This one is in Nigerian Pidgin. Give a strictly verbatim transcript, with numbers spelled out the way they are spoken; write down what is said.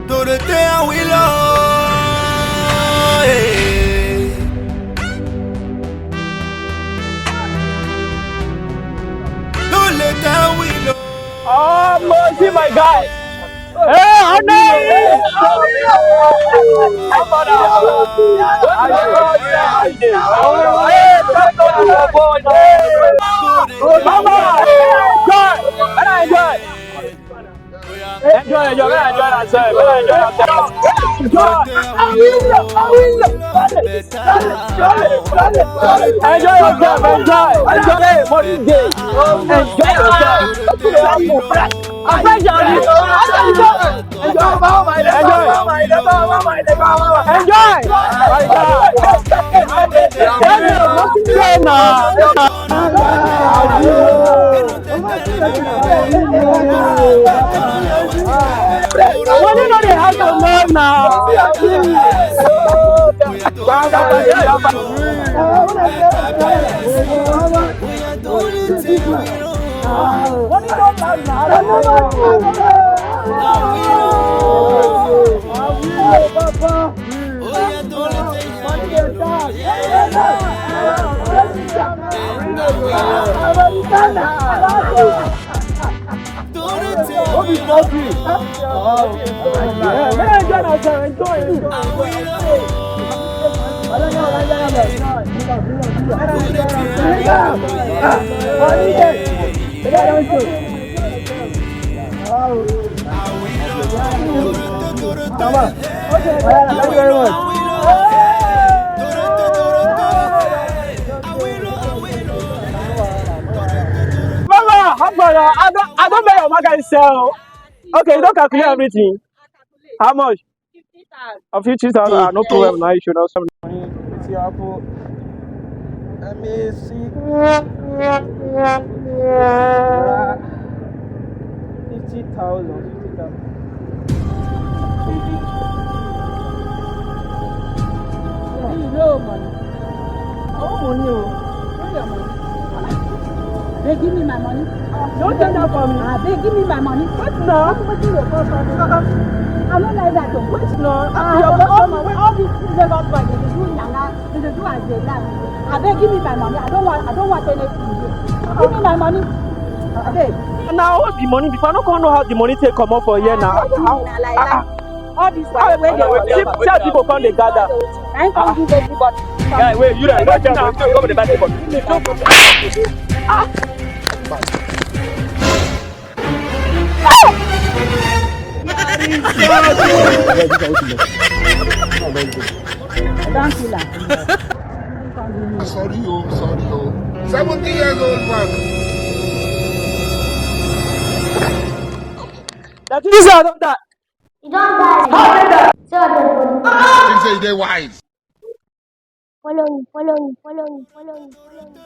Dorothée Awilo, eh. Dorothée Awilo. Oh, mercy, my guy. Hey, Arnold! Enjoy, enjoy, enjoy yourself. Enjoy, enjoy yourself. Enjoy. Enjoy yourself. Enjoy. Enjoy. Enjoy yourself. Enjoy. Enjoy. Enjoy. Money no dey hard to make now. Money don land now. Mama, how far? I don't, I don't know your market sell. Okay, you don't calculate everything. How much? Of fifty thousand, ah, no problem. Now you should also. Let me see. Fifty thousand, fifty thousand. Hello, money. Oh, money, oh. Where your money? They give me my money. Don't take that from me. Ah, they give me my money. Wait now. What, what do you call for me? Uh-uh. I don't like that. Oh. Wait now. Ah, your all, customer, all, wait. All these Lagos boys, they do yanga, they do as they like. I beg, give me my money. I don't want, I don't want anything here. Give me my money. I beg. Now hold the money because I don't know how the money take come up for here now. All this while wey dey see, see as people come dey gather. Na him come give everybody. Guy, wait, you like that? Come with the basketball. Don kill am. Sorry, oh, sorry, oh. Seventy years old man. That is another. You don die. How did that? So the body. Think say you dey wise. Follow me, follow me, follow me, follow me, follow me.